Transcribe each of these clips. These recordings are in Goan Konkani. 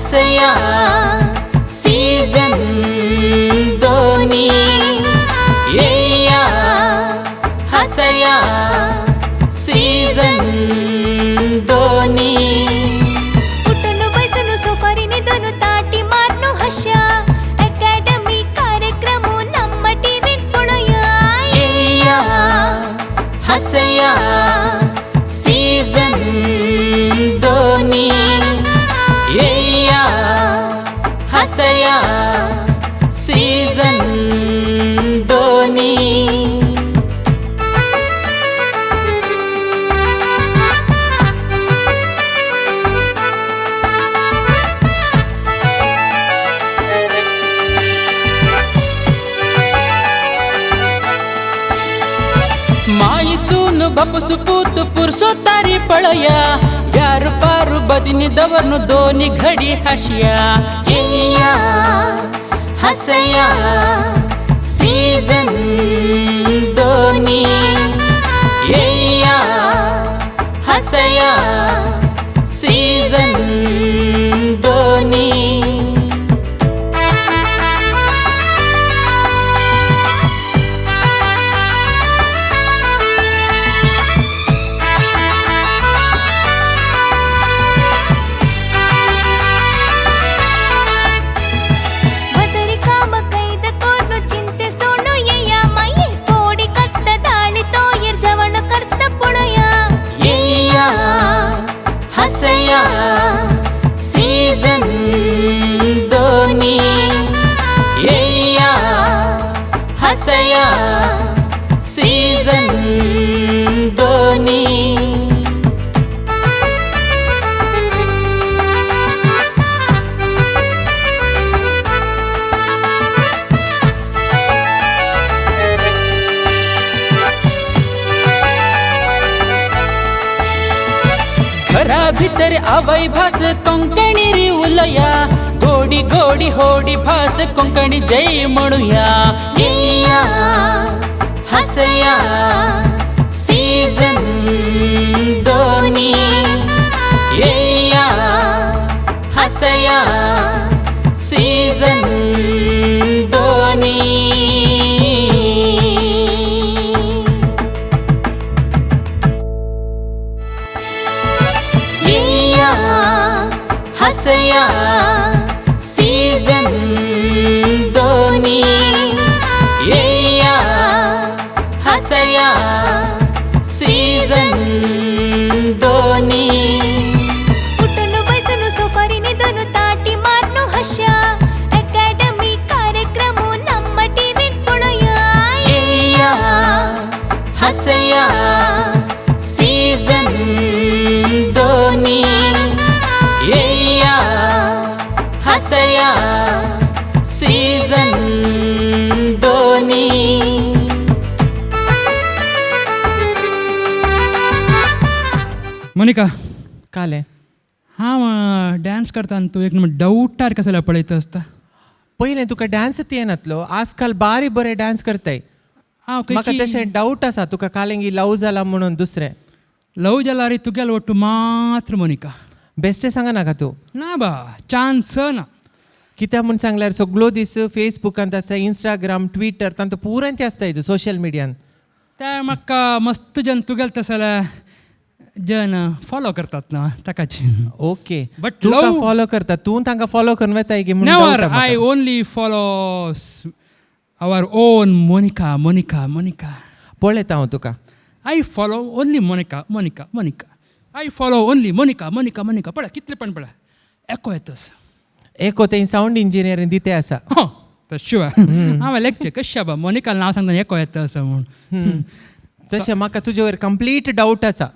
हसया सीझन दोनी येया हसया सीझन दोनी. उठून बसून सोफारीने दोन ताटी मारनो हशा अकॅडमी कार्यक्रम ನಮ್ಮ ಟಿವಿ ಪೊಳಯ. येया हसया सीझन दोनी येया हसया सीझन दोनी. माईसून बापूस पूत पुरसो तारी पळया यार पारू बदिनी दवरनु दोनी घडी हशिया. येया हसया सीझन दोनी येया हसया सीझन दोनी. ಬಸರಿ ಕಾಮ ಕೈದ ಕೋರ್ನು ಚಿಂತೆ ಸೋಣು ಎಯ್ಯ ಮೈಯೆ ಕೋಡಿ ಕಟ್ಟ ದಾಳಿ ತೋಯರ್ ಜವಣ ಕರ್ತ ಪುಣಯ. येया हसया सीझन दोनी येया हसया सीझन दोनी. घरा भितर आवय भास कोंकणी री उलया गोडी गोडी होडी भास कोंकणी जय म्हणूया. येया हसया सीझन दोनी येया हसया सीझन दोनी. येया हसया सीझन दोनी येया हसया सीझन दोनी. उठून बसून सोफारीने दोन ताटी मारनो हशा अकॅडमी कार्यक्रम ನಮ್ಮ ಟಿವಿ ಪೊಳಯ. येया हसया सीझन दोनी येया हसया सीझन दोनी. मोनिका. कालें. हांव डान्स करता आनी तूं एक नंबर डावटार कसो जाल्यार पळयता आसता. पयलें तुका डान्स येनातलो, आजकाल बारी बरे डान्स करताय. हांव म्हाका खंयची तशें डावट आसा तुका कालेंगी लव जाला म्हणून दुसरें. लव जाल्यार तुगेलो वट्टू मात्र मोनिका. बेश्टें सांगा नाका तूं. ना बा, चान्स ना. कित्याक म्हूण सांगल्यार सगळो दीस फेसबुकांत आसा, इंस्टाग्राम, ट्विटर तांतू पुराय आसता हितून सोशल मिडियान. ते म्हाका मस्त जन तुगेले तशें जाल्यार जन फॉलो करतात ना ताकाची. ओके. But तुका love- follow करता, तूं तांकां फॉलो करून वेताय की म्हूण Never. doubt आहा I म्हाका. only follow our own Monica, Monica, Monica. पळयता हांव तुका. I follow only Monica, Monica, Monica. I follow only Monica, Monica, Monica. पळय कितले पण पळय एको येतस. एको ते सावंड इंजिनियरींग दिते आसा. हो तशें हांवें लेक्चर कशें बा मोनिका नांव सांगता एको येता असो म्हूण. तशें म्हाका तुजे वयर कंप्लीट डावट आसा.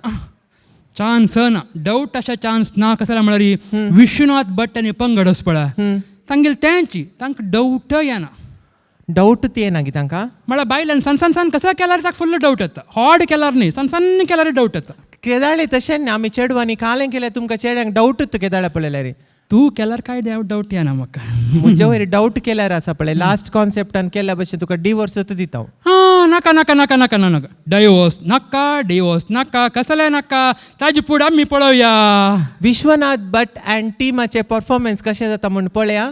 चान्स ना, डावट अशें चान्स ना. कसो जाल्यार म्हळ्यार विश्वनाथ भट आनी पंगड आसा पळय तांगेले तेंची तांकां डावटय येना. डावट ती येना गी तांकां. म्हळ्यार बायलान सन सन सन कसो केल्यार ताका फुल्ल डावट येता. हॉड केल्यार न्ही, सन सन केल्यार डावट येता. केदाळे तशें न्ही, आमी चेडवांनी कालें केल्यार तुमकां चेड्यांक डावट केदाळे पळयल्यार. तूं केल्यार काय डावट येना म्हाका. मुज्या वयर डावट केल्यार आसा पळय लास्ट कॉन्सेप्टान केल्या भशेन तुका डिवोर्स दिता हांव. हां, नाका नाका नाका नाका ना नाका, डायवोर्स नाका, डिवोर्स नाका, कसलें नाका. ताजे फुडें आमी पळोवया विश्वनाथ भट अँड टिमाचे परफॉर्मन्स कशें जाता म्हूण पळया.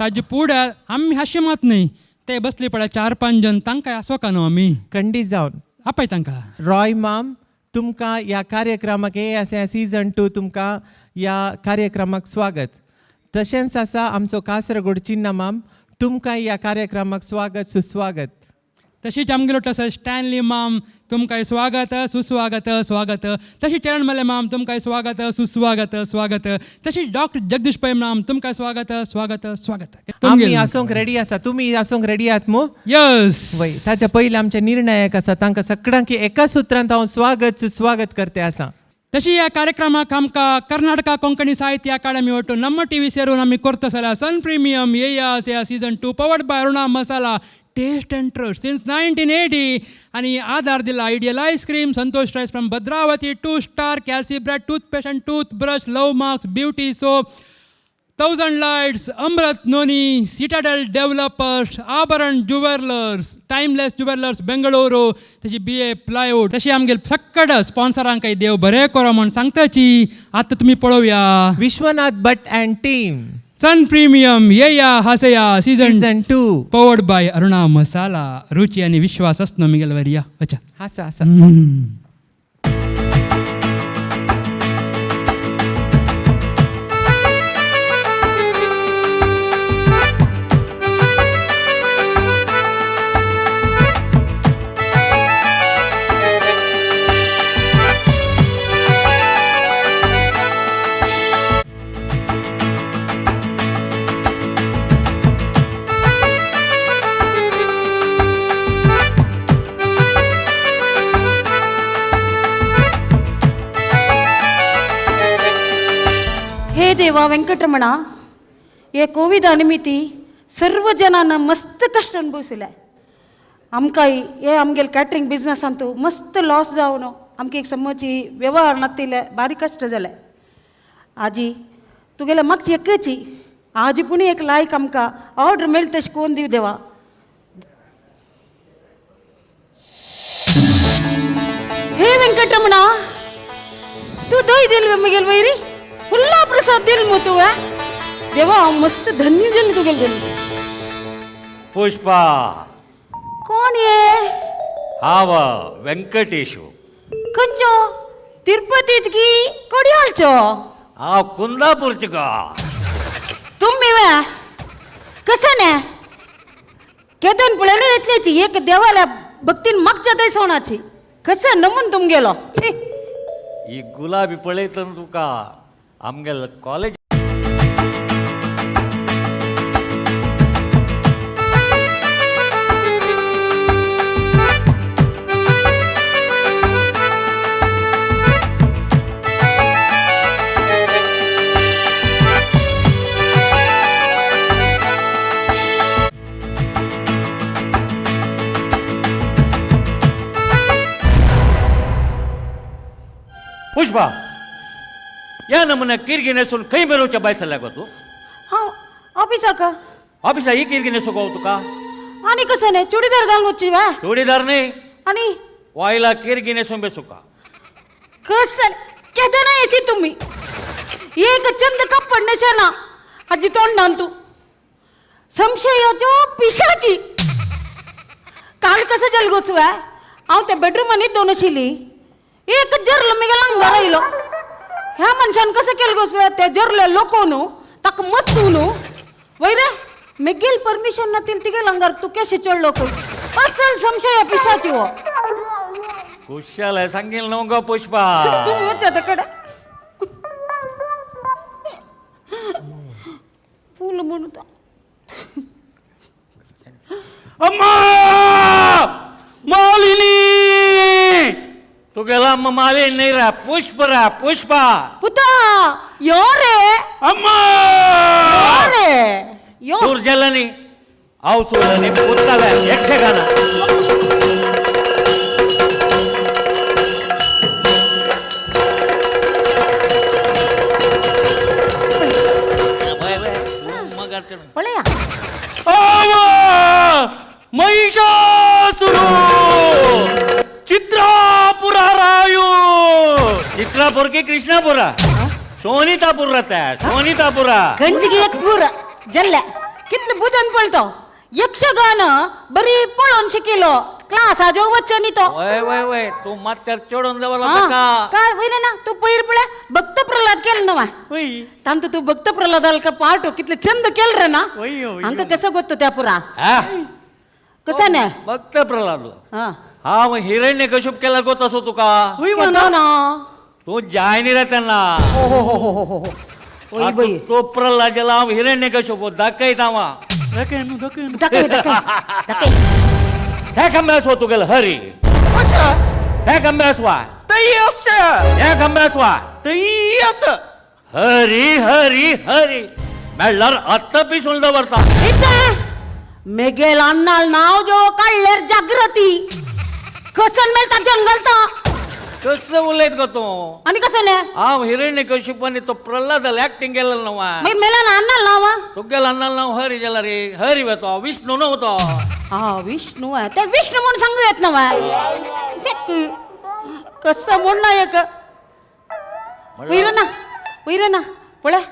ताजे फुडें आमी हांशे मात न्हय, ते बसली पळय 4-5 जण, तांकां आसोका न्हू आमी खंडीत जावन आपय तांकां. रॉय माम, तुमकां ह्या कार्यक्रमाक हे आसा सीजन 2 तुमकां ह्या कार्यक्रमाक स्वागत. तशेंच आसा आमचो कासरगोड चिन्ना माम, तुमकां ह्या कार्यक्रमाक स्वागत सुस्वागत. तशीच आमगेलो तसो स्टॅनली माम, तुमकां स्वागत सुस्वागत स्वागत. तशी चरण मले माम, तुमकां स्वागत सुस्वागत स्वागत. तशी डॉक्टर जगदीश पै माम, तुमकां स्वागत स्वागत स्वागत. आमी आसूंक रेडी आसा, तुमी आसूंक रेडी आहात मू? यस. वय, ताच्या पयलीं आमचे निर्णायक आसा, तांकां सगळ्यांक एका सुत्रांत हांव स्वागत सुस्वागत करते आसा. तशी ह्या कार्यक्रमाक आमकां कर्नाटका कोंकणी साहित्य अकादमी वटून नम्म टी व्ही सेरून आमी करता जाल्यार सन प्रिमियम येया या season 2 powered by Aruna Masala, taste and trust since 1980. आनी आधार दिला ideal ice cream, Santosh rice from Bhadravati, 2 star calci bread, toothpaste and toothbrush, love marks, beauty soap, 1000 lights, Amrit noni, citadel developers, Abharan jewellers, timeless jewellers Bengaluru, तशी बी ए प्लायवूड. तशी आमगेले सक्कड स्पॉन्सरांक देव बरें करो म्हूण सांगताची. आतां तुमी पळोवया Vishwanath Bhat and team, Sun premium येया हासया season 2 powered by Aruna Masala. रुची आनी विश्वास आसनो मिगेल वयर या अच्छा. आसा आसा. हे देवा वेंकटरमणा, हे कोविदा निमित्ती सर्व जनांना मस्त कष्ट अनुभविसले. आमकां हे आमगेले कॅटरींग बिजनसांतू मस्त लॉस जावन आमकां एक समजची व्यवहार नातिल्ले बारीक कश्ट जाले. आजी तुगेले मागची एकची आजी पुणी एक लायक आमकां ऑर्डर मेळटा तशें कोण दिव देवा. हे वेंकटरमणा, तूं दय दिल म्हगेले वयरी फुल्ला प्रसाद दिल मु तुवें देवा, हांव मस्त धन्य जालें तुगेले दिल. पुष्पा. कोण ये? हांव वेंकटेशू. खंयचो? तिरुपतीच की कोडियालचो? हांव कुंदापूरचो गो. तुमी वे कशें न्ही केदन पळयलें येतलेची एक देवाल्या भक्तीन मागच्या थंय सोणाची कशें नमून तुमगेलो. ही गुलाबी पळयतना तुका आमगेलो कॉलेज पुष्पा, या नमुन्या किरगी नेसून खंय मेरोवच्या बायसा लागो तूं? हांव ऑफिसाक. ऑफिसा ही किरगी नेसूंक गाव तुका? आनी कसं न्ही चुडीदार घालून वचची वा? चुडीदार न्ही, आनी वायला किरगी नेसून बेसूका. कसं केदना येशी तुमी एक चंद कपड नेशना आजी तोंडान तूं संशयाच्यो पिशाची. काल कसं जालें गो वा? हांव त्या बेडरुमान दोन आशिल्ली, एक जरलो म्हगेल्या आंगार आयलो. ह्या मनशान कसं केलं गो त्या जरल्या लोक न्हू ताका मस्त न्हू वयर मेगेल परमिशन ना तिगेल अंगार तूं केशें चडलो खंय. असल संशय पिशाची हो. कुशाल सांगेल न्हू गो पुष्पा. तुमी वचा तेकडे फूल म्हणून. अम्मा मालिनी, तुगेला अम्मा मालिनी न्ही रे, पुष्प रे पुष्पा. पुता यो रे. अम्मा यो रे यो. सूर जालें न्ही, हांव सोडलें न्ही, पुतालें यक्षगाना. सोनितापूर की कृष्णापुरा? सोनितापूर राहता, सोनितापुरा. खंयची एक पूर जल्ल्या कितले बुदन पळतो यक्षगान बरी पळोवन शिकिलो क्लास आजो वच्चे न्ही तो. वय वय वय, तू मात्यार चडून दवरला हा, ताका. काय वयले ना तू पयर पळय भक्त प्रल्हाद केलं ना. तांतू तू भक्त प्रल्हादाल का पार्ट कितले चंद केलं रे ना. हांका कसं गोत्तो त्या पुरा कसं ना. भक्त प्रल्हाद हा हा मग हिरण्य कशुप केला गोत असो तुका. केलो ना. तू जाय न्ही रे त्यांना. हो ओय बाई. तो प्रल्हाद गेला हांव हिरण्य कशुप दाखयता हांव. दाखय दाखय दाखय. त्या खांब्यास हो तुगेलो हरी. त्या खांब्यास वा, त्या खांब्यास वा. हरी हरी हरी मेळ्ळार आत्ता पिसून दवरता. मेगेल अन्नाल नाव जो काडल्यार जागृती कसन मेळता जंगलता. कसं उलयत गो तूं? आनी कसं न्ही हांव हिरण्य कश्यप तो प्रल्हाद ऍक्टिंग केलेलो न्हू. मागीर मेला ना अन्नाल नाव. तुगेल अन्नाल नाव हरी गेला रे. हरी वेतो विष्णू न्हू तो. हा विष्णू आहे ते विष्णू म्हणून सांगू येत ना. कसं म्हणणं एक वयर ना वयर ना पळय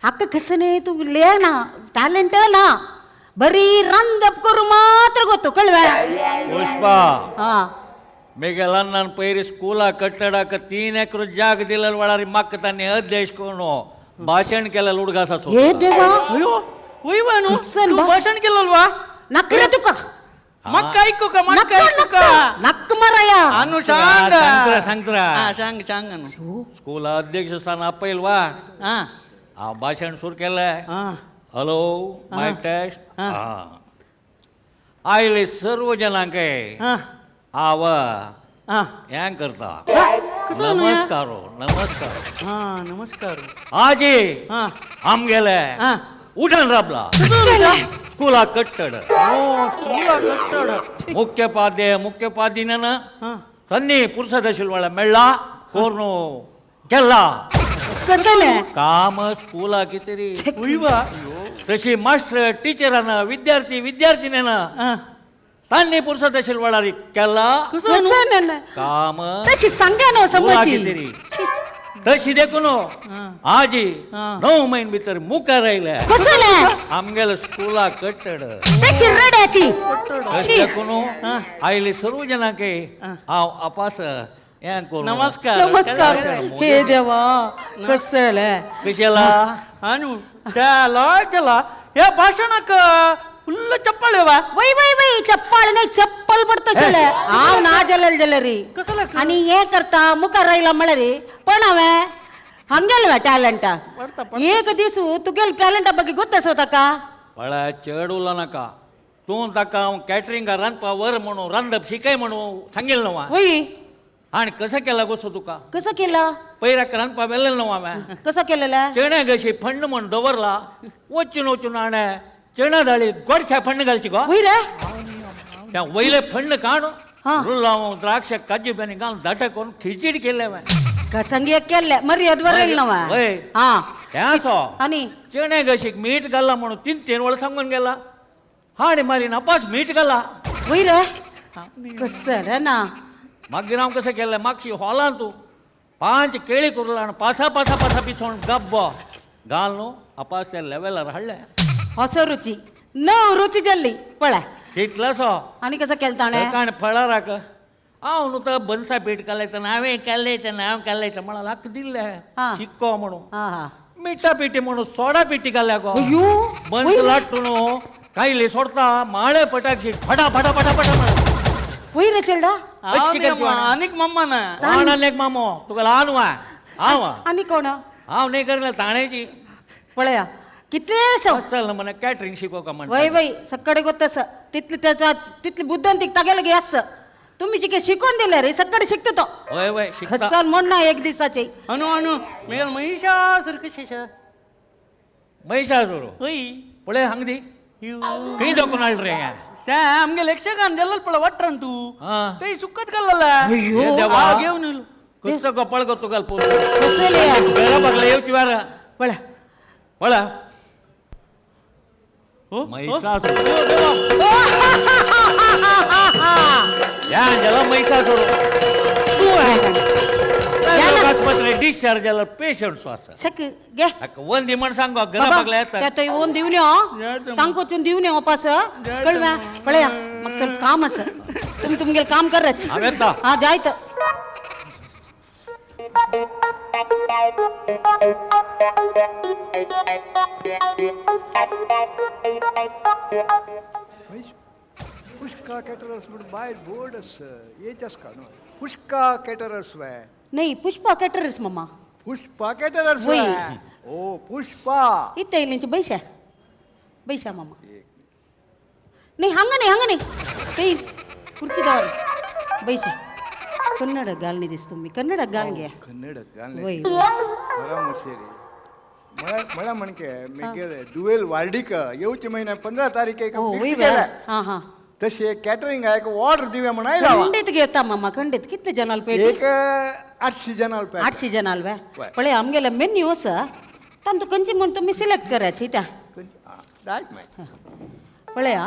हाका कसं न्ही तूं ले ना टॅलंट ना बरी रांदप करू मात्र गोतो कळवे. पुष्पा हा मेगेल अन्नान पयरी स्कुला कट्टडाक 3 एकर जाग दिलेल वेळार म्हाका तांणी अध्यक्ष कोण भाशण केलेलं उडगास आसो. हे देवा. तू भाशण केलं वा नक्क रे तुका. मक्का ऐकू का? मक्का ऐकू का? नक्क माराया. अनु सांग सांगत्रा सांग सांग अनु. स्कूल अध्यक्ष स्थान आपयल वा. हा भाशण सुरू केलंय. हॅलो माय टेस्ट. आयले सर्व जणांक आव हें करता. नमस्कार नमस्कार. नमस्कार. आजी आमगेले उठण राबला स्कुला कट्टड मुख्योपाध्याय मुख्योपाध्यायन तन्नी पुरसद आशिल्लो मेळ्ळा कोर्नु केला कसं काम स्कुला कितें रे. तशी मास्टर टिचरान विद्यार्थी विद्यार्थिनीन तांणी पुरसद आशिल्लो वेळार केला काम. तशी सांगा ना समजी तशी देखून आजी 9 महिने भितर मुखार आयले आमगेले स्कुला कट्टड तशी रड्याची. देखून आयले सर्व जणांक हांव अपास हें करून नमस्कार नमस्कार. हे देवा कसं कशेला अनु त्याला गेला या भाशणाक फुल्ल चप्पल वा. वय वय वय चप्पल नाही चप्पल पडत हांव ना जलल जलरी आणि हे करता मुखार आयला म्हळ्यार पण हांवें हांगेल टॅलंट एक दीस तुगेल टॅलंटा ಬಗ್ಗೆ ಗೊತ್ತಾसो ताका. पळय चड उलो नाका तूं ताका हांव कॅटरिंगा रांदपा वर म्हणून रांदप शिकय म्हणून सांगेल न्हू. वय आनी कसं केला गोसो तुका? कसं केला? पयराक रांदपा व्हेलें न्हू हांवें. कसं केलेलं? चेण्या कशी फण्ण म्हूण दवरला वचून वचून हाणें चेण्या दाळी गोडशा फण्ण घालची गो. वय रे त्या वयले फण्ण काण रुलाव द्राक्ष काजू बेनी घालून दाट करून खिचडी केले हांवें. संगी केल्ले मर्याद बरयल नवा. वय हा हें आसो आनी चेण्या कशीक मीठ घालला म्हणून 3-3 वेळा सांगून गेला हाणी मारी नापास मीठ घाला. वय रे कसं रे ना. मागीर हांव कसं केलें मागशी हॉलान तूं 5 केळी कुरला आनी पासा पासा पासा पिसोण गब्बो घाल न्हू अपास त्या लेवलार हाडले. असो रुची नव रुची जल्ली पळय तितलोसो. आनी कसं केलें ताणें? काण फळाराक हांव न्हू तो बनसा पीठ कालयतना हांवें केल्लें हांव केल्लें म्हणून हाका दिल्लें शिक्को म्हणून मिठा पिठी म्हणून सोडा पिठी घाल्या गो. बन्स लाट्टू न्हू कायले सोडता माळे पटाक्षी फटा फटा फटा फटा म्हणून. वय रे चेडा आनीक मम्मा ना कोण आनीक मामो तुका ल्हान वा हांव आनी कोण हांव न्ही करले ताणेची पळया कितले चल म्हणे कॅटरिंग शिको का वय वय सकाळी गोत तितली तितली बुद्धांतीक तागेले गे आस तुम्ही जिके शिकून दिले रे सकाळी शिकतो तो. वय वय खसान म्हण ना एक दिसाचे. अनु अनु मेल महिषासुर कशें महिषासुर वय पळय हांग दी खंय दाखोवन हाडलें रे हें? त्या आमगे यक्षगान गेल्लो पळय वाटरान तूं ते सुकत घाल्ला घेवन कसो गोपाळ गो तुका बेरा येवची वेळा पळय पळय महिषासुर या गेला महिषासुर आस्पत्रे डी डिस्चार्ज जाल्यार पेशंट आसा शक गे वन दी म्हण सांगो घरा बागले येता त्या थंय ओन दिवन यो तांकां वचून दिवन येवपास कळव्या पळया म्हाका ಸ್ವಲ್ಪ काम आसा तुमी तुमगेलें काम कराच हांव येता हा जायत पुष्का कैटरर्स म्हणून बायर बोर्ड आसा येच आसा न्हू पुष्का कैटरर्स वे नाही पुष्पा कैटरर्स मामा पुष्पा कैटरर्स वे ओ पुष्पा इथे येईल बैशा बैशा मामा नाही हांगा नाही हांगा नाही ते खुर्ची दवर बैशा कन्नड घालणे दिसतो मी कन्नड घाल घ्या कन्नड घालणे वय बरा मुशेरी मला म्हणके मी गेले दुवेल वार्डिक येवचे महिन्या 15 तारीख फिक्स केला हां हां तसे कॅटरिंग आहे ऑर्डर दिव्या म्हणून आयला खंडित घेता मामा खंडित कितले जनाल पेटी एक 800 जनाल पेटी 800 जनाल वे पळे आमगेले मेन्यू आसा तांतू खंयची म्हण तुमी सिलेक्ट करायची त्या पळया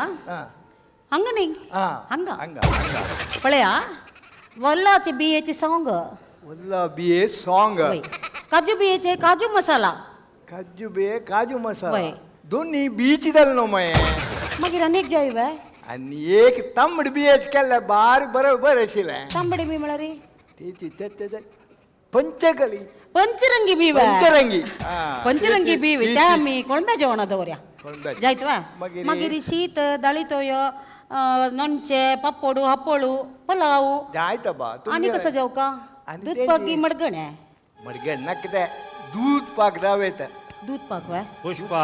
हांगा न्ही हांगा पळया वल्लाचे बियेचे सॉंग वल्ला बिये सॉंग काजू बियेचे काजू मसाला काजू बिये काजू मसाला दोन्ही बीच जाले न्हू मागीर मागीर आनी एक जाय वे आनी एक तांबडी बियेच केल्ले बार बरें बरें आशिल्लें तांबडी बी म्हळ्यार ती पंचकली पंचरंगी बी पंचरंगी पंचरंगी बी त्या आमी कोळंब्या जेवणा दवरया जायत वा मागीर शीत दाळीतोयो लोणचें पापडू हप्पळू पलाव जायत बा आनी कसं जेव का दूध पाक की मडगण मडगण ना कितें दूध पाक दाव येता दूध पाक वा पुष्पा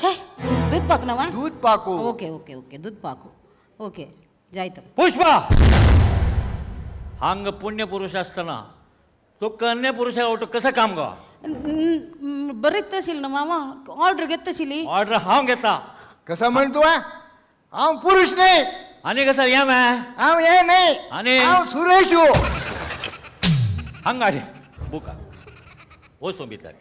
छे दूध पाक ना वा दूध पाकू ओके ओके ओके दूध पाकू ओके जायत पुष्पा हांग पुण्य पुरुष असताना तो कन्या पुरुषा ओटो कसं काम गो बरेच असेल ना मामा ऑर्डर घेत असेल ऑर्डर हांव घेता कसं म्हणतो हांव पुरुष नाही आनी कसं या मॅ हांव हे नाही आनी हांव सुरेश हो हांगा बुका वचून भितर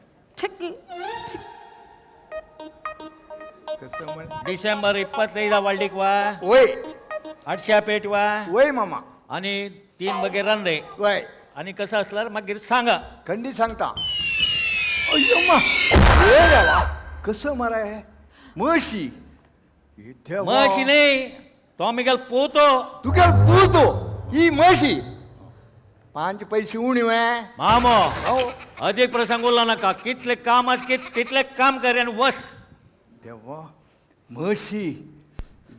डिसेंबर 25 वाल्डीक वा वय 800 पेट वा वय मामा आणि 3 बगे रांदे वय आणि कसं असल्यार मागीर सांगा खंडीत सांगता अय्यो मा देवा कसं माराय म्हशी म्हशी नाही तो मिगेल पोतो तुगेल पोतो ही म्हशी 5 पैसे उणी मामो अधिक प्रसंग उरला नका कितले काम आस तितले काम कर आणि वस देवा म्हशी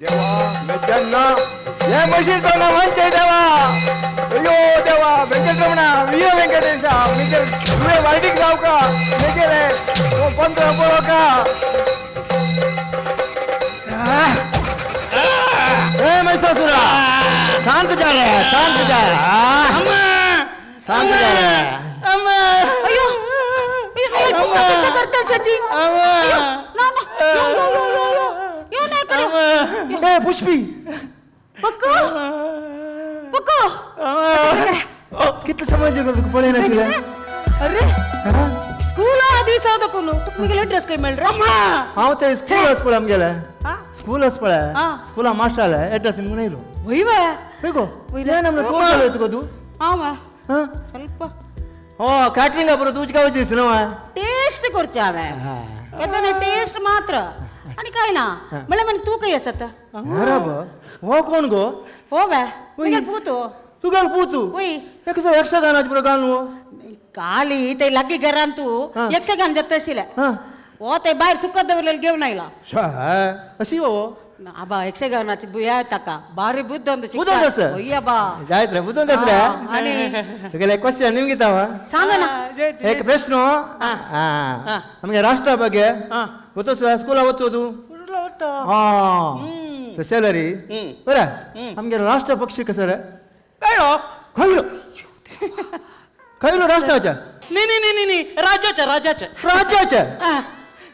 देवा मेजन्ना हे म्हशीचो ना म्हणचे देवा अयो देवा वेंकटरमणा वीर वेंकटेशा मेगेल तुवें वायटीक जावका मेगेले 15 पळोवका ए महिषासुरा शांत जा रे शांत जा शांत जा रे अयो कसं करता सची ना ना यो नाही करू ए पुष्पी पक्को पक्को कितले समज पळय नाशिल्लें अरे स्कूल आधी सावता कोण तुका गेले ड्रेस काय मेळ रे हांव ते स्कूल आस पळय आमगेले स्कूल आस पळय स्कुला मास्टर आले एड्रेस म्हणून येयलो वय वे वय गो वयल्यान आमकां फोन जालो तुका तूं हांव ಸ್ವಲ್ಪ हो कॅटरिंग बरो तुझी काय दिस ना टेस्ट करचे हांवें केन्ना टेस्ट मात्र आनी काय ना म्हळ्यार म्हण तूं खंय आसा बरोबर हो कोण गो हो बे तुगेल पूत तुगेल पूत वय कसं यक्षगानाचे बरो घाल न्हू काली ते लागीं घरान तूं यक्षगान जाता आशिल्लें हो ते भायर सुकत दवरलेलें घेवन आयला अशी हो आबा यक्षगानाची बुया ताका बारी बुद्ध बुद्ध आसा अबा जायत रे बुद्ध आसा रे आनी तुगेले क्वेश्चन निमगिता सांग ना एक प्रश्न आमगे राष्ट्रा ಬಗ್ಗೆ ಗೊತ್ತು स्कूला वतो तूं हां सॅलरी बरं आमगे राष्ट्र पक्षी कसं रे कळलो खयलो खयलो राष्ट्राच्या नाही नाही नाही नाही राज्याच्या राज्याच्या राज्याच्या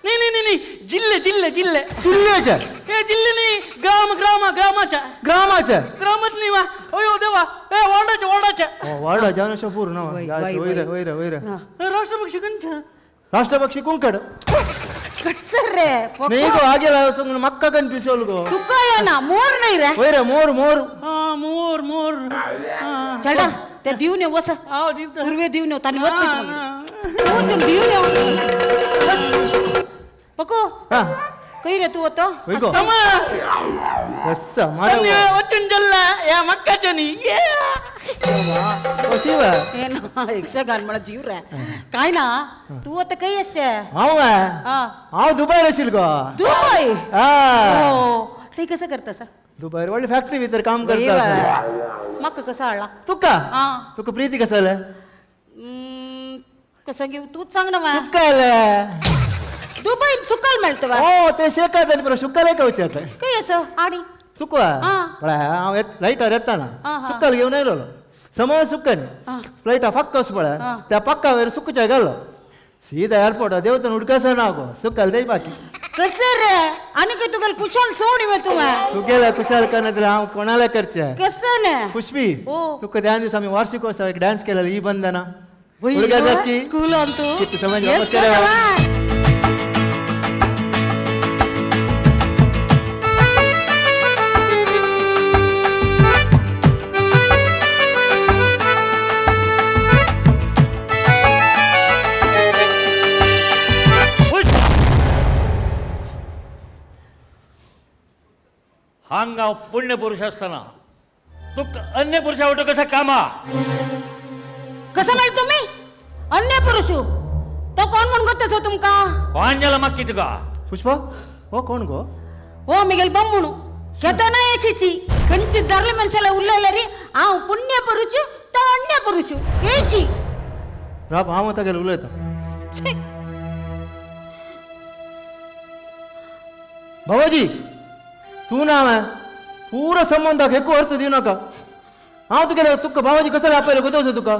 नाही नाही नाही नाही जिल्हे जिल्हे जिल्हे जिल्ह्याच्या हे जिल्हे नाही ग्राम ग्राम ग्रामाच्या ग्रामाच्या ग्रामात नाही वा अयो देवा ए वॉर्डाच्या वॉर्डाच्या वॉर्डाच्या ना पूर्ण वैर वैर वैर राष्ट्रपक्षी कोणच्या राष्ट्रपक्षी कुंकड कसं रे नाही गो आगे सोंग मक्का कन्फ्यूज गो तुका ना मोर नाही रे वैर मोर मोर हा मोर मोर चला ते दिवन वस सुरवे दिवन तानी वत तूं दिव पको कई रे तू होतो यक्षगान मला जीव रे काय ना तू आता काही असे हांव दुबय आशिल गो दुबय ते कसं करता दुबय व्हडली फॅक्टरी भितर काम करता म्हाका कसं हाडला तुका तुका प्रीती कसं जालें कसं घेऊ तूच सांग ना सुकाले दुबईत सुकाल मेळता हो ते शेकात आनी बरो सुकाल खावचें आतां खंय आसा आनी सुकवा पळय हांव फ्लायटार येताना सुकाल घेवन आयलोलो समज सुक्का न्ही फ्लायटा फाक्क वच पळय त्या पक्का वयर सुकच्या घालो सीधा एअरपोर्टार देंवतना उडकासो ना गो सुकाल ते बाकी कसं रे आनी खंय तुगेल कुशाल सोड वे तुवें तुगेल्या कुशाल करना जाल्यार हांव कोणाला करचें कसं न्ही पुष्पी तुका त्या दिसा आमी वार्षिकोत्सव एक डान्स केलेलो ही बंदना स्कूलान तूं समज हांगा पुण्य पुरुष असताना तू अन्य पुरुषा वाटो कसा कामा कसं म्हण तुम्ही अन्य पुरुष तो कोण म्हण गोत तुमका कोण जाला मागकी तुका पुष्पा हो कोण गो हो मिगेल बम्मुणू केदना येची खंची धरले मनशाला उरलेले रे हांव पुण्य पुरुष तो अन्य पुरुष येची राब हांव तागेल उलयता बाबाजी तूं ना हांवें पुरो संबंदाक एक वर्स दिवं नाका हांव तुगेले तुका बाबाजी कसो आपयलो गोतो तुका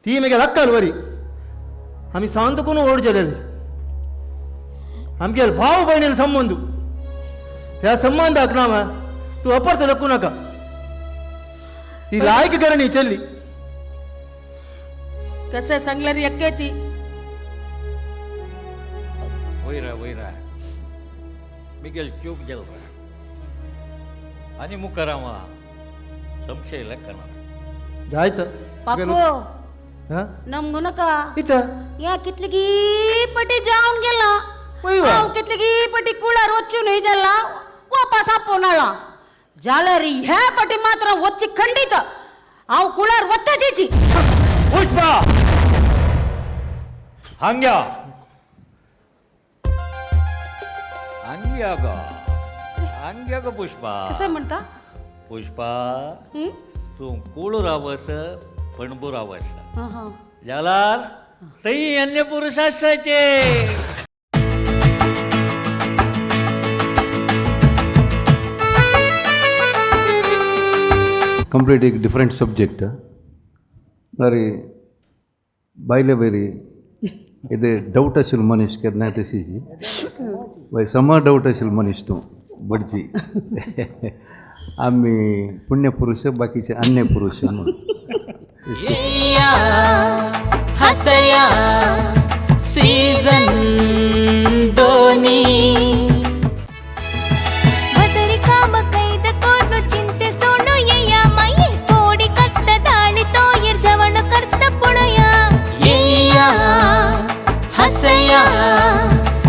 ती मागीर अक्कल बरी आमी सांतकून ओड जालेली आमगेल भाव भयणील संबंद त्या संबंदाक ना तूं अपरस लकूं नाका ती लायक करणी चल्ली कसे सांगल्यार एक्केची वयर वयर मिगेल चूक गेल आनी मुखार हांव संशय लेखना जायत पाको नमगू नका या कितली पटी जावन गेला हांव कितली पटी कुळार वचून न्हय जाला वापस आपोवन हाडला जाल्यार ह्या पटी मात्र वच्ची खंडीत हांव कुळार वताचीची पुष्पा हांग्या हांग्या गो हांग्या गो पुष्पा कसं म्हणता पुष्पा तूं कुळूर वस पणबूर वस जाल्यार थंय अन्य पुरुष आसाचे कंप्लीट एक डिफरंट सब्जेक्ट म्हळ्यार बायले बरी ఇది డౌట్ అసలు मनीष केन्नाय तशीची वय समा डाऊट असेल मनीष तूं भटजी आमी पुण्यपुरुष बाकीचे अन्य पुरुष म्हणून. हसया सीझन दोन्ही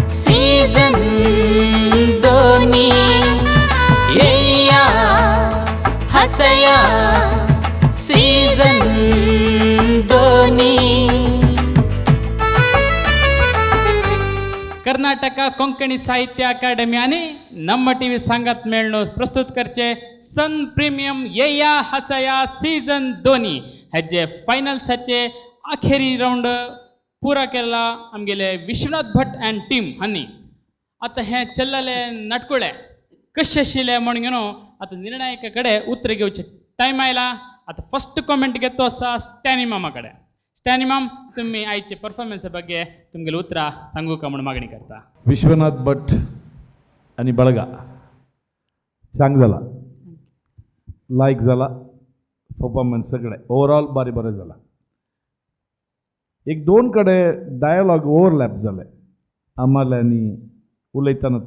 सीजन दोन्ही येया हसया सीजन दोन्ही. कर्नाटक कोंकणी साहित्य अकादमी आणि नम्म टीव्ही सांगात मेळणो प्रस्तुत करचे सन प्रीमियम येया हसया सीजन दोन्ही हेजे फायनल्साचे अखेरी राऊंड पुरा केला आमगेले विश्वनाथ भट अँड टीम हांणी. आतां हें चल्लले नाटकुळे कशें आशिल्लें म्हणून न्हू आतां निर्णायका कडेन उतर घेवचें टायम आयला. आतां फस्ट कॉमेंट घेतो आसा स्टॅनी मामा कडेन. स्टॅनी माम, तुमी आयचे परफॉर्मन्सा ಬಗ್ಗೆ तुमगेले उतरां सांगू का म्हणून मागणी करता. विश्वनाथ भट आनी बळगा चांग जाला, लायक जाला परफॉर्मन्स सगळे ओवरऑल बारी बरें जाला. एक दोन कडे डायलॉग ओवरलॅप जाले आम्हाला उलयतना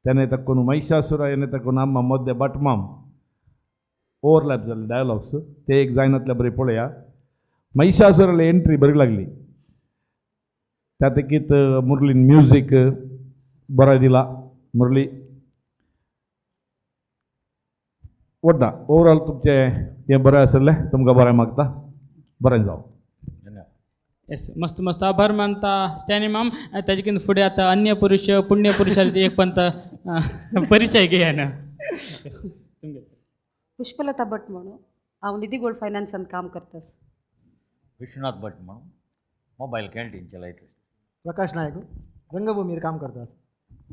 तेणे तक्कोन महिषासुरा येणे तक्कोन आम्मा मध्य भटमाम ओवरलॅप जाले डायलॉग्स ते एक जायनातले बरे पळया. महिषासुराला एंट्री बरी लागली. त्यातकीत मुरलीन म्युजीक बरें दिला. मुरली वडना ओवरऑल तुमचें हें बरें आसलें, तुमकां बरें मागता, बरें जावं. येस, मस्त मस्त आभार मानता स्टॅनी माम. ताजे फुडें आतां अन्य पुरुष पुण्य पुरुषाली एक पंत परिचय घेया ना. पुष्पलता भट म्हणून हांव निधी गोल्ड फायनान्सान काम करता. विश्वनाथ भट म्हणून मोबायल कॅन्टीन चलयता. प्रकाश नायक रंगभूमीर काम करतात.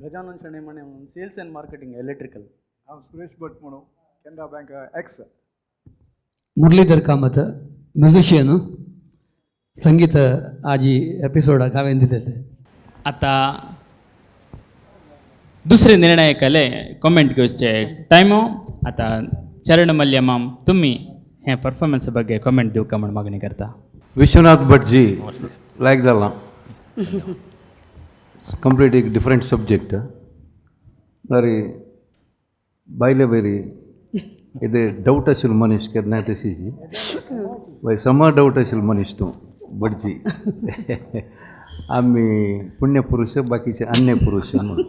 गजानन शणै म्हणे म्हणून सेल्स अँड मार्केटिंग इलेक्ट्रिकल. हांव सुरेश भट म्हणून Canara bank ex. Muralidhar Kamath musician, संगीत आजी एपिसोडाक हांवें दिलेले. आतां दुसरे निर्णायकाले कमेंट घेवचे टायमो. आतां चरण मल्य माम, तुमी हे परफॉर्मन्स ಬಗ್ಗೆ कमेंट दिवका म्हण मागणी करता. विश्वनाथ भटजी लायक जाला, कंप्लीट एक डिफरंट सब्जेक्ट. म्हळ्यार बायले बरी येदे डावट आशिल्लो मनीस केन्नाय तशीची वय समा डावट आशिल्लो मनीस तूं भटजी. आमी पुण्यपुरुष बाकीचे अन्य पुरुष म्हणून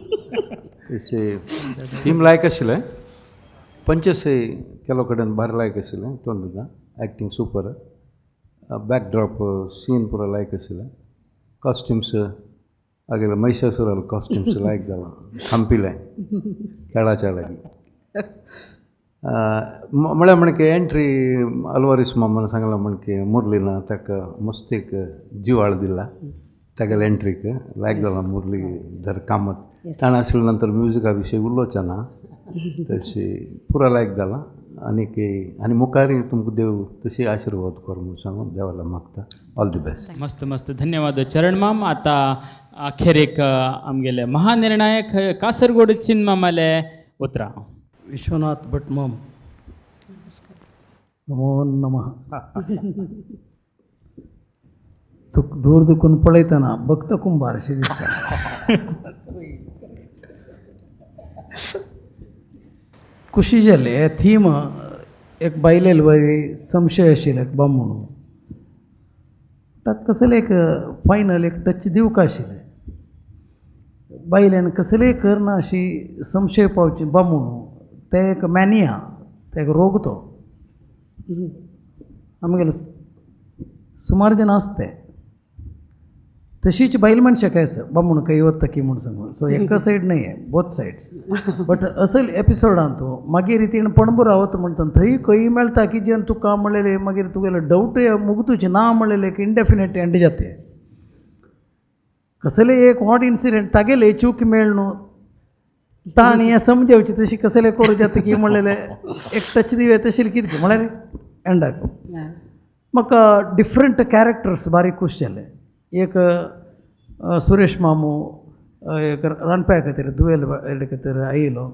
तशें थीम लायक आशिल्लें. पंचसय केलो कडेन भार लायक आशिल्लें. तोंड तुका एक्टींग सुपर, बॅकड्रॉप सीन पुरो लायक आशिल्लें. कॉस्ट्युम्स आगेले महिषासुराल कॉस्ट्युम्स लायक जाला, थांपिलें खेळाच्या लागीं. म्हळ्यार म्हणके एंट्री अल्वारीस मामान सांगलां म्हणके मुरलीना ताका मस्त एक जिवाळ दिला तागेले एंट्रीक लायक जाला. मुरली धर कामत ताणें आशिल्ले नंतर म्युजिका विशयी उलोवचें ना, तशी पुरो लायक जाला. आनीक आनी मुखारय तुमकां देव तशी आशिर्वाद कर म्हूण सांगून देवाला मागता. All the best. मस्त मस्त धन्यवाद चरण माम. आतां अखेरेक आमगेले महानिर्णायक कासरगोड चिन्मामाले उतरां. विश्वनाथ भट माम, नमो नमः. तुक दूर दुखून पळयतना भक्त कुंभार अशें दिसता. खुशी जाली. हे थीम एक बायलेल बरी संशय आशिल्लें एक बाम म्हणून ताका कसलें एक फायनल एक टच दिवंक आशिल्लें. बायल्यान कसलेंय करना अशी संशय पावची बाम म्हणून तें एक मॅनिया, तें एक रोग तो आमगेले सुमार जाण आसा ते. तशीच बायल मनशाक आसा बामण खंय वता की म्हूण सांगून. सो एका सायड न्हय, बोथ सायड्स. बट असल एपिसोडान तूं मागीर तिणें पणबू रावता म्हणटा थंय खंय मेळटा की जेन्ना तुका म्हणलेलें मागीर तुगेलो डावटूय मुगतूच ना म्हणलेलें एक इनडेफिनेट एंड जाता. कसलें एक हॉट इन्सिडंट तागेले चूक मेळ न्हू ताणी हें समजावचें तशी कसलें करूं जाता की म्हणलेलें एक टच दिवया तशें कितें म्हळ्यार एंडाक म्हाका डिफरंट कॅरेक्टर्स बारीक खूश जाले. एक सुरेश मामू एक रांदप्या खातीर दुवेल खातीर आयलो.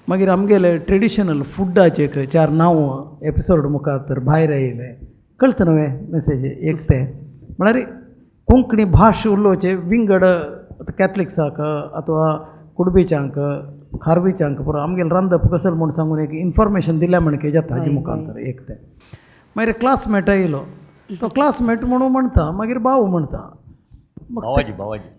मागीर आमगेले ट्रेडिशनल फुडाचे एक चार नांव एपिसोड मुखार तर भायर आयले. कळटा न्हय मेसेज एक तें म्हळ्यार कोंकणी भाश उलोवचें विंगड कॅथलिक्साक अथवा कुडबीच्यांक खारवीच्यांक पुरो आमगेले रांदप कसलें म्हूण सांगून एक इन्फॉर्मेशन दिल्या म्हणके जाता हाजे मुखार तर एक तें. मागीर क्लासमेट आयलो, तो क्लासमेट म्हणून म्हणटा मागीर भाव म्हणटा. भावाजी भावाजी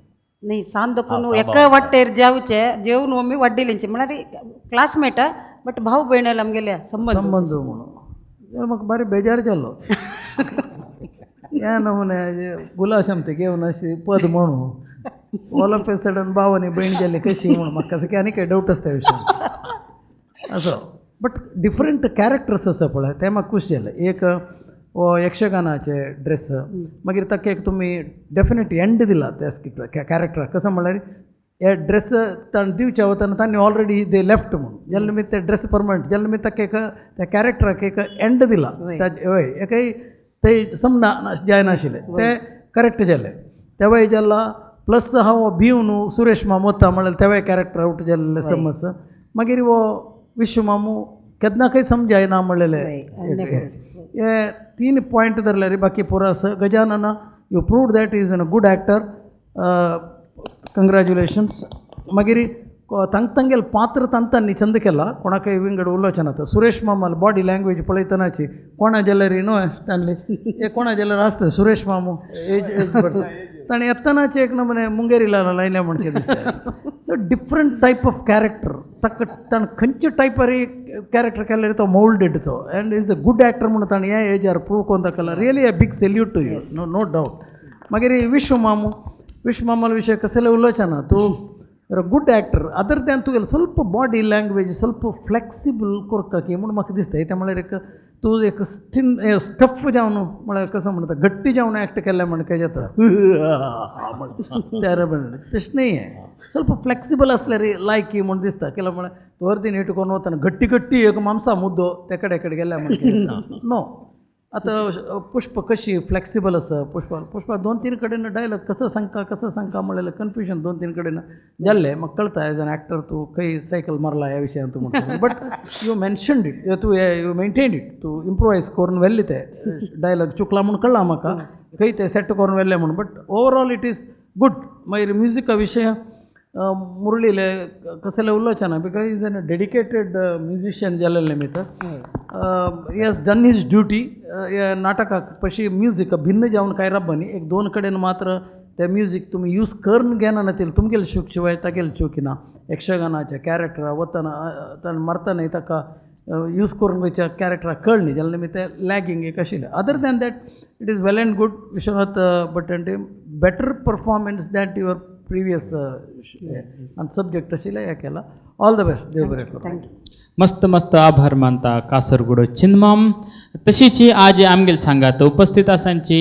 न्ही सांज दखून एका वाटेर जेवचे जेवन मम्मी वडिलांचे म्हळ्यार क्लासमेट बट भाव भयणाले आमगेले संबंद संबंद म्हणून म्हाका बारी बेजार जालो. ह्या नमुने गुलाशमते घेवन अशी पद म्हणू ऑल ऑफ ए सडन भाव आनी भयण जाली कशी म्हणून म्हाका कसं की आनी काय डावट आसता विशयान असो. बट डिफरंट कॅरेक्टर्स आसा पळय तें म्हाका खूश जालें. एक यक्षगानाचे ड्रेस मागीर ताका एक तुमी डेफिनेट एंड दिला त्या स्किप्ट कॅरेक्टराक. कसो म्हणल्यार हे ड्रेस ताणें दिवचे वतना तांणी ऑलरेडी they left म्हणून जेन्ना तुमी ते ड्रेस परमनंट जेन्ना तुमी ताका एक त्या कॅरेक्टराक एक एंड दिला हय एकय ते समना जायनाशिल्लें तें करेक्ट जालें. तेवय जाला प्लस हांव भिवन सुरेश माम वता म्हणल्यार तेवय कॅरेक्टर आवट जाल्लें समज. मागीर हो विश्व मामू केन्ना खंय समजायना म्हणलेलें हे तीन पॉयंट धरले रे. बाकी पुरो आसा. Gajanan you prove that is an good actor, congratulations. मागीर तांक तांगेले पात्र तांतांनी चंद केला कोणाकय विंगड उलोवचें ना. सुरेश मामाल बॉडी लँग्वेज पळयतनाची कोणा जाल्यार न्हय स्टॅनली हे कोणा जाल्यार आसता सुरेश मामू एज एज ताणें येतनाचे एक नमुने मुंगेरी लाला लायल्या म्हण दिसता. So different type of character ताका ताणें खंयचे टायपारी कॅरेक्टर केल्यार तो मोल्डेड तो and is a good actor म्हणून ताणें ह्या एजार प्रूव करून दाखयला. Really a big salute to you, no no doubt. मागीर विश्व मामू, विश्व मामालो विशय कसले उलोवचें ना. तूं गुड एक्टर अदर दॅन तुगेलो ಸ್ವಲ್ಪ बाडी लँग्वेज ಸ್ವಲ್ಪ फ्लेक्सिबल करता की म्हूण म्हाका दिसता. ते म्हळ्यार एक तूं एक स्टीन स्टफ जावन म्हळ्यार कसो म्हणटा घट्टी जावन एक्ट केल्लें म्हण काय जाता त्या तशें न्ही. हें ಸ್ವಲ್ಪ फ्लेक्सिबल आसल्यार लायकी म्हूण दिसता. केला म्हळ्यार तूं अर्दी नीट करून वतना घट्टी घट्टी एक मामसा मुद्दो ते कडेन कडेन गेल्या म्हण नो. आतां पुष्प कशी फ्लेक्सिबल आसा. पुष्पा पुष्पा दोन तीन कडेन डायलॉग कसो सांगता कसो सांगता म्हणलें कन्फ्युजन दोन तीन कडेन जाल्लें. म्हाका कळटा एज एन एक्टर तूं खंय सायकल मारला ह्या विशयान तूं म्हणटा, बट you mentioned it, तूं you maintained it, तूं इम्प्रोवायज करून व्हेल्ले ते डायलॉग चुकला म्हूण कळ्ळा म्हाका खंय ते सेट करून व्हेल्ले म्हूण, but overall it is good. मागीर म्युजिका विशय मुरळीले कसले उलोवचें ना because is an dedicated musician जाल्ले निमित्त he has done his duty. ह्या नाटकाक पशी म्युजीक भिन्न जावन कांय राबना न्ही, एक दोन कडेन मात्र ते म्युजीक तुमी यूज करून घेना नातील तुमगेले चूक शिवाय तागेले चूक ना. यक्षगानाच्या कॅरेक्टरा वतना ताणें मरतना ताका यूज करून वयच्या कॅरेक्टराक कळ न्ही जाल्यार निमित्त लॅगिंग एक आशिल्लें. Other than that it is well and good. Vishwanath Bhat and better performance that your previous आनी सब्जेक्ट आशिल्लें हें केलां. ऑल the best, देव बरें करूं. मस्त मस्त आभार मानता कासरगोड चिन्माम. तशीच आज आमगेल सांगात उपस्थित आसांची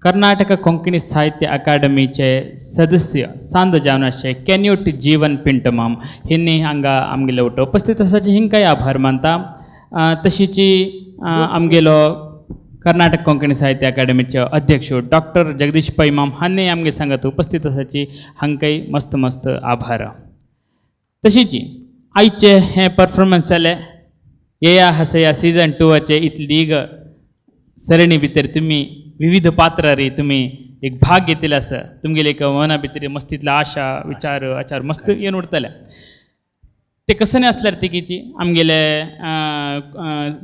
कर्नाटक कोंकणी साहित्य अकादमीचे सदस्य सांद जावन आसचे कॅन्यूट जीवन पिंटमाम हिंनी हांगा आमगेले वट उपस्थित आसाचे हिंकाय आभार मानता. तशीच आमगेलो कर्नाटक कोंकणी साहित्य अकादमीचे अध्यक्ष डॉक्टर जगदीश पै माम हांणी आमगे सांगात उपस्थित आसाची हांकांय मस्त मस्त आभार. तशीच आयचे हें परफॉर्मन्स जालें येया हसया सीजन 2 इतली सरणी भितर तुमी विविध पात्रारी तुमी एक भाग घेतिल्ले आसा. तुमगेले एक मना भितर मस्तीतले आशा विचार आचार मस्त येवन उरतले. ते कसं आसल्यार तिकीची आमगेले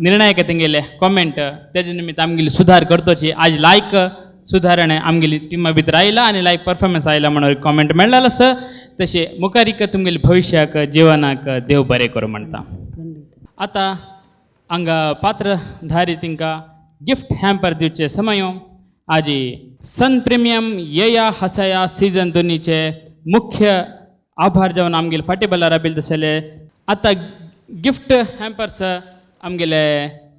निर्णायक तेंगेले कॉमेंट तेजे निमित्त आमगेली सुधार करतोची. आज लायक सुधारणा आमगेली टिमा भितर आयला आनी लायक परफॉर्मन्स आयला म्हणून कॉमेंट मेळ्ळा आसा. तशें मुखारीक तुमगेले भविश्याक जिवनाक देव बरें करूं म्हणटा. आतां हांगा पात्रधारी तिंकां गिफ्ट हॅम्पर दिवचे समय आजी सन प्रिमियम येया हसया सीजन 2 मुख्य आभार जावन आमगेले फाटी बल्ला राबिल तसले आतां गिफ्ट हॅम्पर्स आमगेले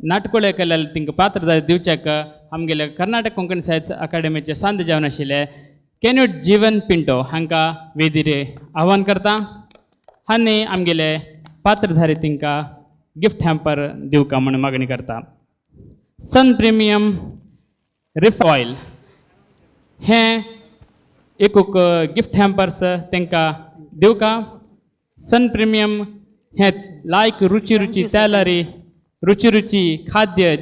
नाटकुळे केल्ले तिंकां पात्रधारी दिवच्याक आमगेले कर्नाटक कोंकणी साहित्य अकादमीचे सांद जावन आशिल्ले कॅन्यूट जीवन पिंटो हांकां वेदीर आव्हान करता आनी आमगेले पात्रधारी तिंकां गिफ्ट हॅम्पर दिवका म्हूण मागणी करता. सन प्रिमियम रिफ ऑयल हें एक गिफ्ट हॅम्पर्स तांकां दिवका. सन प्रिमियम हें लायक रुची रुची तेलारी रुची रुची खाद्य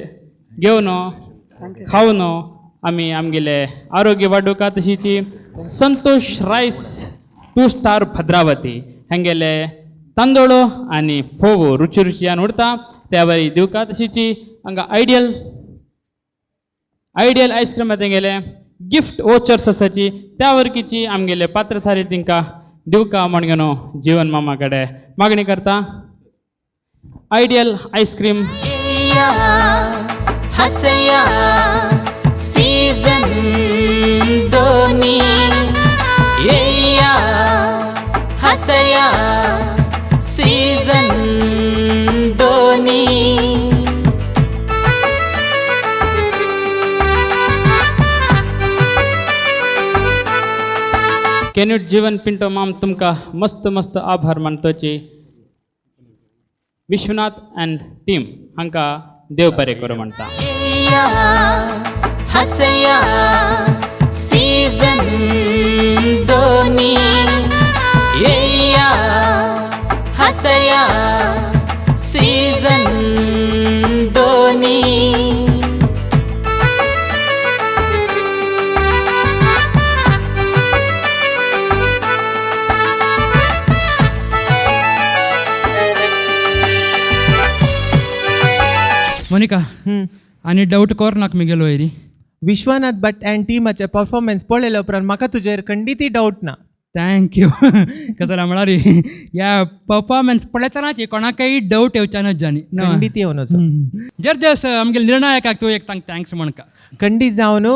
घेवन खावन आमी आमगेले आरोग्य वाडोवका. तशीच संतोष रायस 2 स्टार भद्रावती हांगेले तांदूळ आनी फोव रुची रुचयान उरता त्या वरी दिवका. तशीच हांगा आयडियल आयडियल आयस्क्रीम तेंगेले गिफ्ट वोचर्स आसाची त्या वर्कीची आमगेले पात्रधारी तिंकां दिवका म्हण घेवन जीवन मामा कडेन मागणी करता. आयडियल आयस्क्रीम हसया सीजन 2 येया हसया सीजन 2. कॅन्यूट जीवन पिंटो माम तुमकां मस्त मस्त आभार मानतोची. विश्वनाथ अँड टीम हांकां देव बरें करूं म्हणटा. हसया सीजन 2 येया हसया सीजन 2. मोनिका, आनी डावट कोर नाक मिगेलो वयरी. विश्वनाथ भट अँड टीमाचे परफॉर्मन्स पळयल्या उपरांत म्हाका तुजेर खंडीती डावट ना. Thank you. कसं म्हळ्यार ह्या परफॉर्मन्स पळयतनाची कोणाकय डावट येवच्यानच जानी. खंडीत येवनच. जर्जस आमगे निर्णायकाक तूं एक तांक thanks म्हणका. खंडीत जावन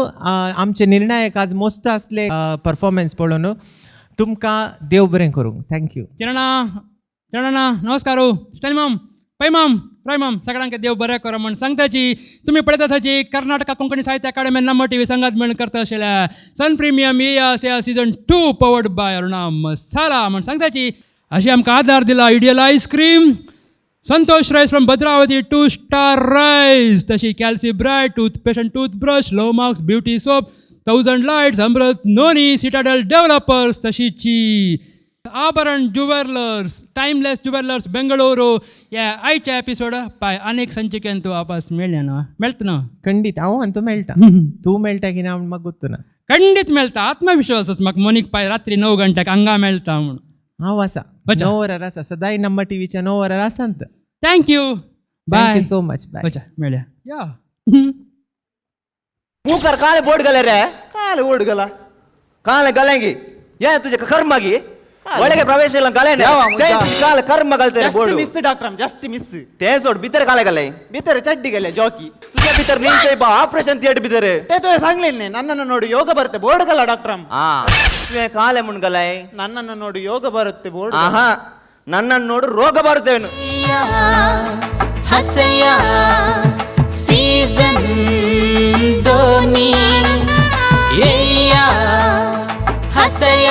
आमचे निर्णायक आज मस्त असले परफॉर्मन्स पळोवन तुमकां देव बरें करूं. Thank you. चरणा चरणा नमस्कार. स्टॅन माम, पै माम, राय माम, सगळ्यांक देव बरें करो म्हण सांगताची. तुमी पळयता आसाची कर्नाटका कोंकणी साहित्य अकादमी नम्मा टीव्ही संगात म्हण करता आशिल्ल्या Sun Premium Yeya Haseya season 2 powered by Aruna Masala म्हण सांगताची. अशी आमकां आदार दिला Ideal ice cream, Santosh rice from Bhadravati, 2 star rice, तशी Calci Bright toothpaste and toothbrush, low marks beauty soap, 1000 lights, Amrit noni, Citadel developers, तशीची Abharan jewellers, timeless jewellers Bengaluru. ह्या आयच्या एपिसोड पाय अनेक संचिकेन तूं वापस मेळ्ळें ना? मेळटा ना? खंडीत हांव आनी तूं मेळटा. तूं मेळटा की ना म्हाका गोत्तू ना. खंडीत मेळटा, आत्मविश्वास म्हाका. मोनीक पाय रात्री 9 गंट्याक हांगा मेळटा म्हूण. हांव आसा 9 वरार आसा सदांय नम्मा टीव्हीच्या 9 वरार आसा. Thank you. Thank you so much. Bye. मेळ्या. या मुखार काले बोर्ड घाले रे. काले बोर्ड घाला काले घालेंगी ये तुझे कर्म गी ಒಳಗೆ ಪ್ರವೇಶ ಇಲ್ಲ ಗಲೆ ಕಾಲ ಕರ್ಮ ಗಲ್ತಾರೆ board. Miss doctor, just miss. ते सोड भितर काले गले भितर ಚಡ್ಡಿ ಗಲೆ ಜಾಕಿ तुझ्या भितर नींचे बा ऑपरेशन थिएटर भितर ते तुवें सांगलें न्ही ನನ್ನನ್ನು ನೋಡು ಯೋಗ ಬರುತ್ತೆ ಬೋರ್ಡ್ ಗಲ್ಲ ಡಾಕ್ಟರ್. ಆ तुझे ಕಾಲೆ ಮುಣ್ಗಲೈ ನನ್ನನ್ನು ನೋಡು ಯೋಗ ಬರುತ್ತೆ ಬೋರ್ಡ್. ಆಹಾ ನನ್ನನ್ನು ನೋಡು ರೋಗ ಬರುತ್ತೇನು. ಹಸೆಯ ಸೀಸನ್ ಧೋನಿ, ಏಯ ಹಸೆಯ.